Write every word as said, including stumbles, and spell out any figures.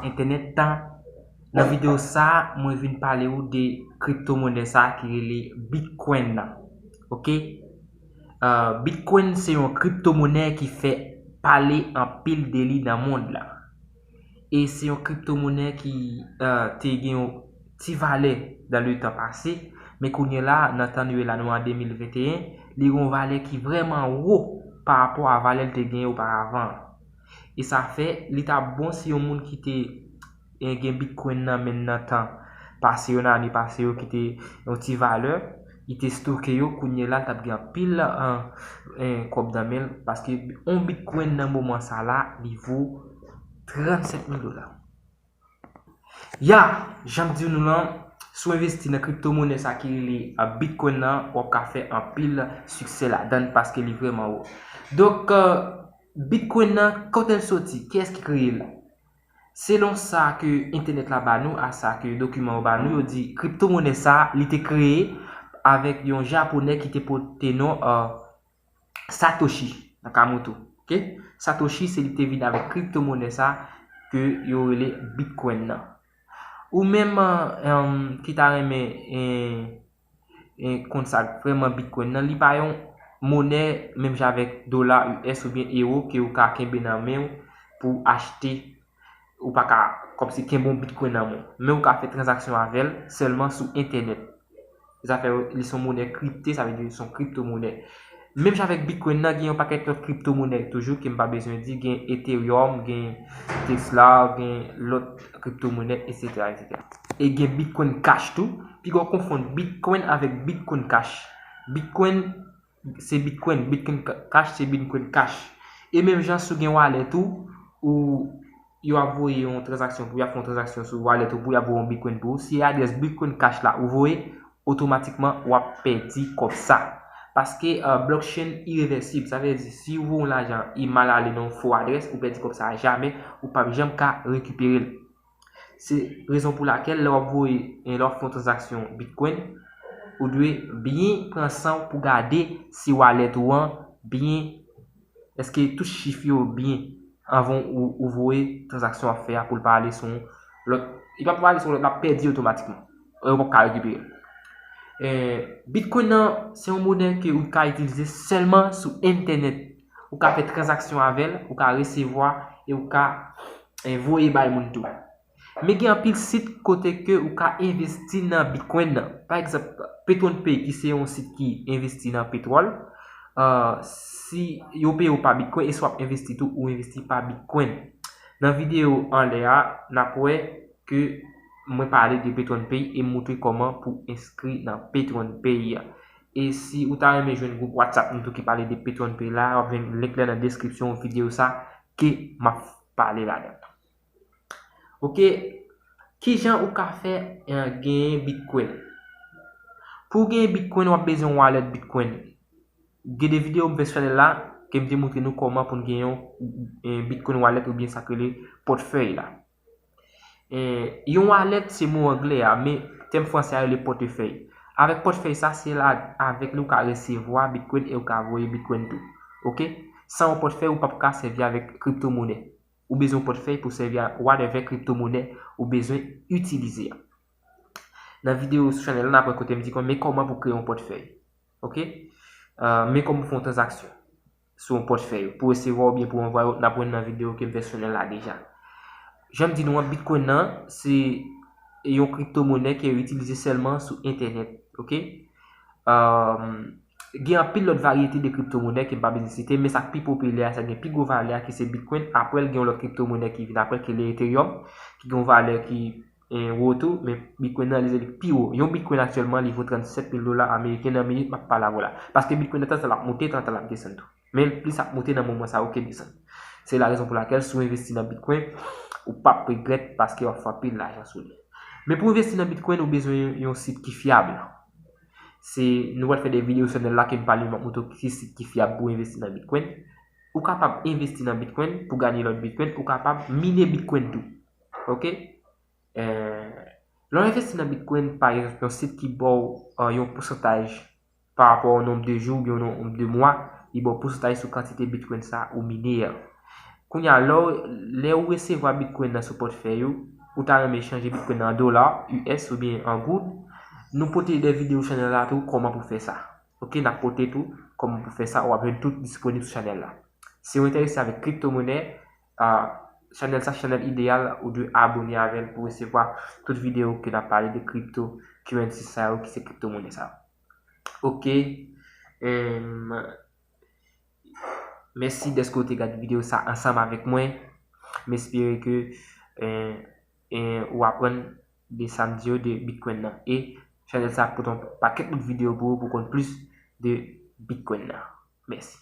entènèt tan. Nan videyo sa, mwen vin pale ou de kriptomonè sa ki rele Bitcoin nan. Ok? Uh, Bitcoin se yon kriptomonè ki fè pale anpil de li nan mond la. E se yon kriptomonè ki uh, te gen yon ti valè dan le tan pase, men kounye la, nan tan nou ye la, nou an de mil venteyen, li gen yon valè ki vrèman wo pa rapò a valè l te gen oparavan. E sa fè, li ta bon si yon moun ki te eh, gen Bitcoin nan men nan tan pase yo, nan ane pase yo ki te yon ti valè, li te stoke yo, kounye la l t ap gen anpil eh, eh, kòb nan men l, paske yon Bitcoin nan moman sa la, li vo trannsèt mil dola. Ya, jan m di nou lan, si w envesti nan kriptomonè sa ki rele ah, Bitcoin nan, w ap ka fè anpil siksè ladan l paske li vrèman wo. Donk, eh, Bitcoin nan, kote l soti? Kiyès ki kreye l? Selon sa ke entènèt la ba nou, a sa ke dokiman yo ba nou, yo di kriptomonè sa, li te kreye avèk yon Japonè ki te pote non uh, Satoshi Nakamoto. Ok? Satoshi se li te vin avèk kriptomonè sa ke yo rele Bitcoin nan. Ou menm um, ki ta renmen eh, eh, konn sa vrèman Bitcoin nan, li pa yon monè menm jan avèk dola U S oubyen ewo ke ou ka kenbe nan men w pou achte. Ou pa ka kòmsi kenbe yon Bitcoin nan men w, men ou ka fè tranzaksyon avè l sèlman sou entènèt. Zafè li se yon monè kripte, sa vle di se yon kriptomonè. Menm jan avèk Bitcoin nan, gen yon pakèt lòt kriptomonè toujou ke m pa bezwen di, gen Ethereum, gen Tesla, gen lòt kriptomonè, etsetera, etsetera. E gen Bitcoin Cash tou. Piga w konfonn Bitcoin avèk Bitcoin Cash. Bitcoin se Bitcoin, Bitcoin Cash se Bitcoin Cash. E menm jan si w gen wallet ou, ou yo ap voye yon tranzaksyon pou y ap fè yon tranzaksyon sou wallet ou pou y ap voye yon Bitcoin pou ou, si adrès Bitcoin Cash la ou voye, otomatikman w ap pèdi kòb sa. Paske uh, blockchain irevèsib, sa vle di si w voye yon lajan e mal ale nan yon fo adrès, ou pèdi kòb sa a jamè, ou p ap janm ka rekipere l. Se rezon pou lakèl lè w ap voye, lè w ap fè yon tranzaksyon Bitcoin, ou dwe byen pran san w pou gade si wallet ou an byen, èske tout chif yo byen anvan ou, ou voye tranzaksyon w ap fè a pou l pa ale sou yon lòt. Li p ap ale sou yon lòt, l ap pèdi otomatikman. Ou p ap ka rekipere l. Eh, Bitcoin nan, se yon monè ke ou ka itilize sèlman sou entènèt. Ou ka fè tranzaksyon avè l, ou ka resevwa e ou ka eh, voye bay moun tou. Men gen anpil sit kote ke ou ka envesti nan Bitcoin nan. Pa egzanp, PetronPay ki se yon sit ki envesti nan petwòl, uh, si yo peye w pa Bitcoin e si w ap envesti tou, ou envesti pa Bitcoin. Nan videyo anlè a, n ap wè ke mwen pale de PetronPay e m moutre kòman pou enskri nan PetronPay. E si ou ta renmen jwenn gwoup WhatsApp nou tou ki pale de PetronPay la, w ap jwenn link la nan deskripsyon videyo sa ke m ap pale ladan. Ok, kijan ou ka fè eh, genyen Bitcoin? Pou w genyen Bitcoin, w ap bezwen yon wallet Bitcoin. Gen de videyo m fè sou chanèl la ke m te moutre nou kòman pou n genyen yon eh, Bitcoin wallet oubyen sa k rele pòtfèy la. Eh, yon wallet se mo anglè a, men tèm fransè a rele pòtfèy. Avèk pòtfèy sa, se la avèk li ou ka resevwa Bitcoin e ou ka voye Bitcoin tou. Ok? San yon pòtfèy, ou p ap ka sèvi avèk kriptomonè. Ou bezwen yon pòtfèy pou sèvi a whatever kriptomonè ou bezwen itilize a. Nan videyo sou chanèl la, n ap wè kote m di kon men kòman pou kreye yon pòtfèy. Ok? Uh, men kòman pou fè yon tranzaksyon sou yon pòtfèy. Pou resevwa oubyen pou anvwaye, n ap wè nan videyo ke m fè sou chanèl la deja. Jan m di nou an, Bitcoin nan, se yon kriptomonè ki itilize sèlman sou entènèt. Ok? Um, gen anpil lòt varyete de kriptomonè ke m pa bezwen site, men sa k pi popilè a, sa gen pi gwo valè a ki se Bitcoin. Apre l gen yon lòt kriptomonè ki vin apre l ki le Ethereum, ki gen yon valè ki eh, wo tou, men Bitcoin nan li se li k pi wo. Yon Bitcoin aktyèlman li vo trannsèt mil dola ameriken nan minit m ap pale avè w la. Paske Bitcoin nan tanzantan l ap monte, tanzantan l ap desann tou. Men l plis ap monte nan moman sa yo ke desann. Se la rezon pou lakèl si w envesti nan Bitcoin, ou p ap regrèt paske w ap fè anpil lajan sou li. Men pou envesti nan Bitcoin, ou bezwen yon, yon sit ki fyab. Se, nou pral fè de videyo sou chanèl la ke m pale, m ap montre w ki sit ki fyab pou envesti nan Bitcoin. Ou kapab envesti nan Bitcoin pou ganye lòt Bitcoin, ou kapab mine Bitcoin tou. Ok? Eh, lè w envesti nan Bitcoin, pa egzanp, yon sit ki ba w eh, yon pousantaj pa rapò a yon nonb de jou oubyen yon nonb de mwa, li ba w pousantaj sou kantite Bitcoin sa ou mine a. Kounye a, lè w, lè ou resevwa Bitcoin nan sou pòtfèy ou, ou ta renmen chanje Bitcoin nan an dola, U S oubyen an goud, nou pote de videyo chanèl la tou, kòman pou fè sa. Ok, n ap pote tou kòman pou fè sa, w ap jwenn tout disponib sou chanèl la. Si w enterese avèk kriptomonè, ah, chanèl sa, chanèl ideyal, ou dwe abone avè l pou resevwa tout videyo ke n ap pale de cryptocurrency sa yo, ki se kriptomonè sa yo. Ok, em, mèsi dèske w te gade videyo sa ansanm avèk mwen. M espere ke, eh, eh, ou aprann de sa m di yo de Bitcoin nan. E chanèl sa ap pote yon pakèt lòt videyo pou ou pou konn plis de Bitcoin nan. Mèsi.